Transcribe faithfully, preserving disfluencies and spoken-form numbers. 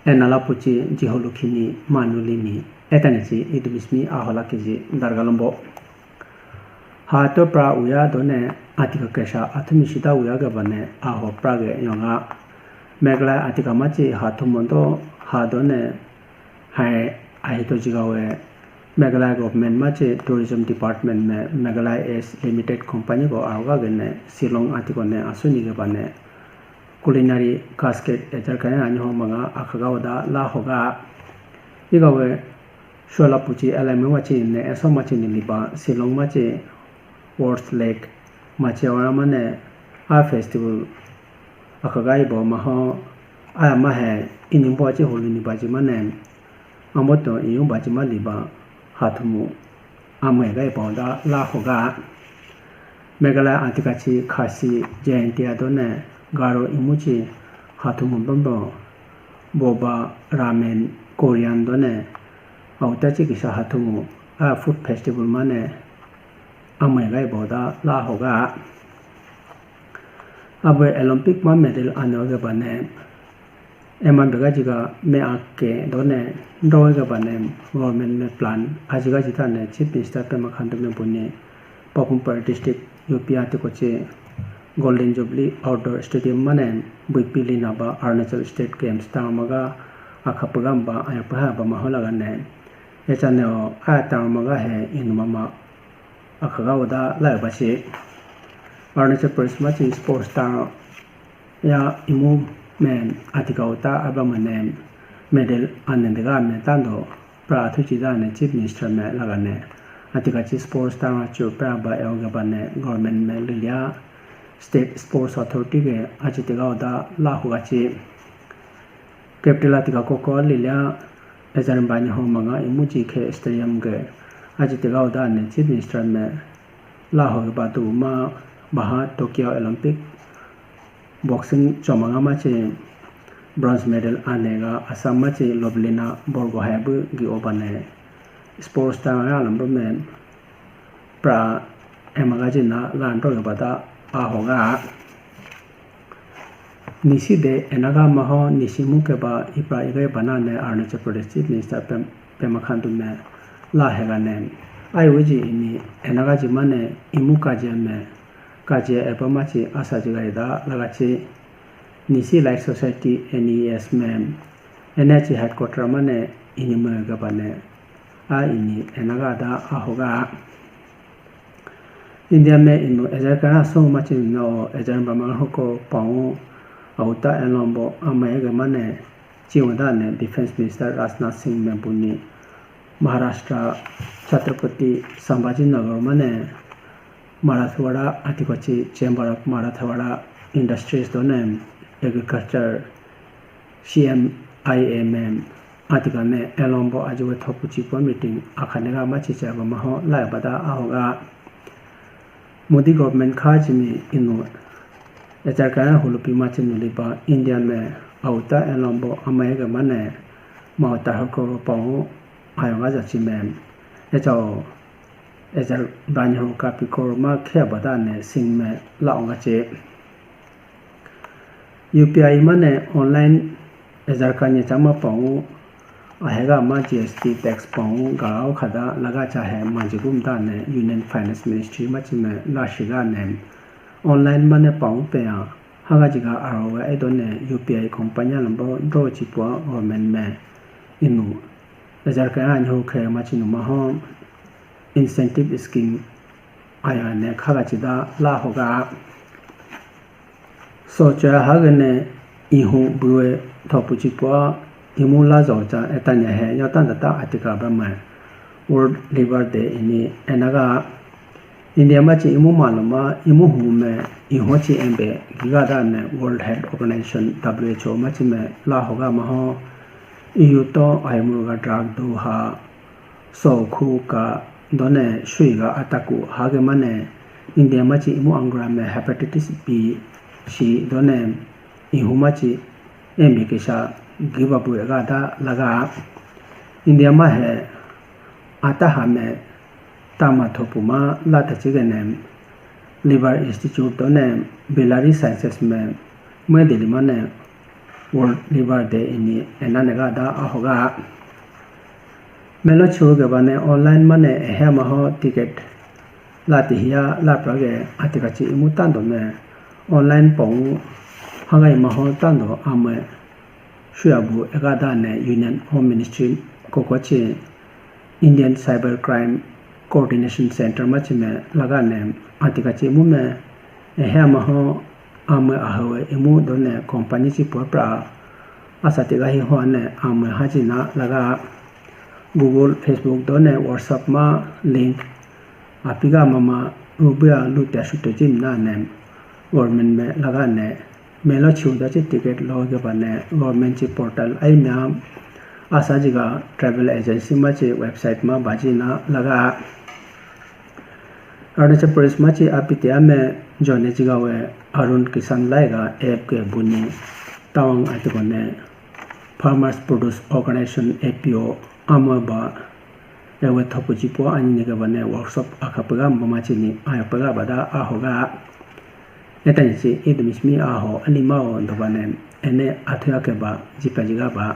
Ena lapu chi jiholu khini manu lini etani chi idumismi ahola kiji dargalombo. Ha to pra uya done atika kesha athumi sida uya gebane aho pra ge yonga. Meghalaya atika machi ha thumondo ha done hai ahito jigawe. Meghalaya government machi tourism department me Meghalaya Ace Limited company ko aroga gene Shillong atiko ne asuni gebane culinary cascade ejar kaya anyo manga akhaga oda la hoga. Igawe shola puchi eleme machi ne eso machi ni liba Shillong machi Worth Lake machi ora mane a festival akhaga ibo maho aya mahe inimbo achi hulu ni baji mane amboto iyu baji ma liba hathumu amega ibo da la hoga. Meghalaya atika chi Khasi Jaintia done Garo imuchi hathumu bambo boba ramen Korean done auta chi kisa hathumu a food festival mane amega ibo da la hoga. Abe Olympic ma medal ane oge bane ema bega jiga me ake done ndo oge bane government me plan ajiga jita ne Chief Minister Pema Khandu me buni Papum Pare District U P atiko chi Golden Jubilee Outdoor Stadium mane buipi lina ba Arunachal State Games tamaga akhapaga ba ayapaha ba mahola gane echane o aya tamaga he inumama akhaga oda laiba si Arunachal Pradesh machi sports ta ya imu me atika uta aba mane medal ane dega me tando pra athu chi da ne Chief Minister me laga ne atika chi sports ta chu pra ba yo ga ba ne government me lilia state sports authority ke achi tega oda la huga chi capital atika koko lilia ejar bani ho manga imu chi khe stadium ke achi tega oda ne Chief Minister me la ho ba tu ma baha Tokyo Olympic boxing chomanga machi bronze medal anega Assam machi Lovelina Borgohain bu gi obane sports ta ya lambo me pra emaga jina lan to bata ahoga. Nisi de enaga maho nisi muke ba ipra igai bana ne Arunachal Pradesh Chief Minister Pem-, Pema Khandu me la hega ne. Ai uji ini enaga jimane imu kaje me kaje eba machi asa jigai da lagachi Nisi Light Society N E S me N H headquarter mane ini me gabane a ini enaga da ahoga. India me inu ejar ka so machi no ejar bama hoko pau auta elombo amai ga mane chiwada ne Defense Minister Rajnath Singh me buni Maharashtra Chhatrapati Sambhajinagar mane Marathwada atikochi Chamber of Marathwada Industries done Agriculture C M I M M atika ne elombo ajiwe thopu chipo meeting akhane ga machi chaba maho lai bada ahoga. Modi government kha chini inu ejar kaya hulupi machi nuliba India me auta elombo amai ga mane mauta hoko pau ayoga jachi me echao ejar banyo kapi kor ma khya bada ne sing me la onga che. U P I mane online ejar kanya chama pau ahega ma G S T tax pau garao khada laga chahe majigum da ne Union Finance Ministry machi me la shiga ne online mane pau pe a haga jiga aroga edo ne U P I company lambo dro chipua government me inu ejar kaya anyo khe machi nu maho incentive scheme aya ne khaga chida la hoga. So cha hagane ihu buwe thopu chipua imu la zo cha etanya he yotanda ta atika ba mai. World Liver Day ini enaga India machi imu maluma imu hume iho chi embe giga da ne World Health Organization W H O machi me la hoga maho iyu to aimuruga drug do ha so khu ka done sui ga ataku hage mane India machi imu angra me hepatitis B si done ihu machi embi kisa giba bu ga da laga India ma he ata ha me tama thopu ma la ta chigene Liver Institute done Bilari Sciences me me Delhi mane World Liver Day ini enane ga da ahoga. Melo chu ge bane online mane ehe maho ticket lati hiya lapra ge atika chi imu tando me online pongu hagai maho tando ame shuyabu ega da ne Union Home Ministry koko chi Indian Cyber Crime Coordination Center ma chi me laga ne atika chi imu me ehe maho ame ahawe imu done company chi porpra asa tiga hi ho ne ame hajina laga Google, Facebook done WhatsApp ma link apiga mama rubuya lu te su to jim na ne government me laga ne melo chu da chi ticket lo ge ba ne government chi portal ai na asa jiga travel agency ma chi website ma baji na laga Arunachal Pradesh ma chi apiti ame jone jiga we Arun Kisan Laiga app ke buni tawang atikone Farmers Produce Organization A P O ama ba ewe thopu jipo ani nige bane workshop akha pega mama chini aya pega bada ahoga etani chi idumishmi aho ani mao dobane ene athuya ke ba jipa jiga ba